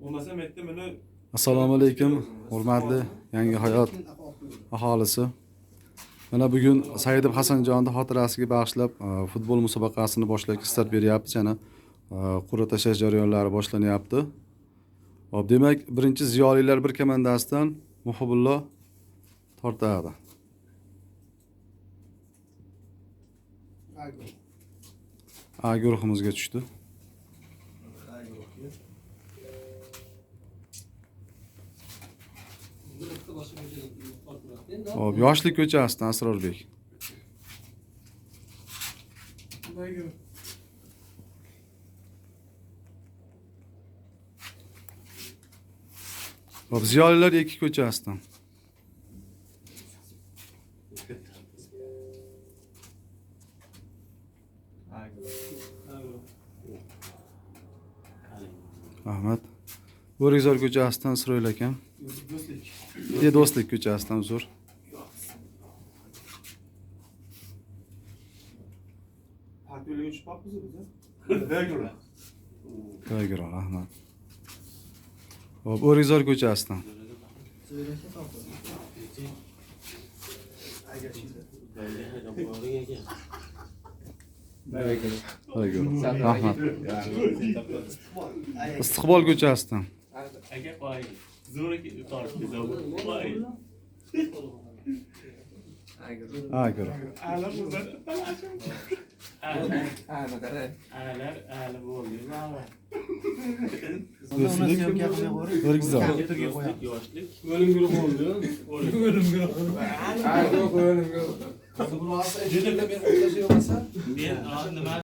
Bo'lmasa men buni Assalomu alaykum, hurmatli Yangi Hayot aholisi. Mana bugun Saidov Hasanjonni xotirasiga bag'ishlab futbol musobaqasini boshlashga start beryapmiz. Yana qur'a tashlash jarayonlari boshlanyapti. Xo'p, demak, birinchi ziyolilar bir komandasidan Muhibullo tortadi. A guruhimizga tushdi. Xo'p, Yoshlik ko'chasidan Asrorbek. Xo'p, Ziyolilar 2 ko'chasidan. Ahmad. Bo'rikzor ko'chasidan Isroil akam. Do'stlik. Do'stlik ko'chasidan uzr. Park yo'liga tushib qolibmiz biz. B guruh. B guruh, rahmat. Xo'p, O'rikzor ko'chasidan. B guruh. Rahmat. Istiqbol ko'chasidan. Aka qo'y. Zo'r aka tortdi. Qo'y. A guruh. Alar ali bo'ldi. Do'stlik. O'rikzor. Do'stlik, yoshlik. O'lim guruhi bo'ldi. O'lim guruhi. Men nima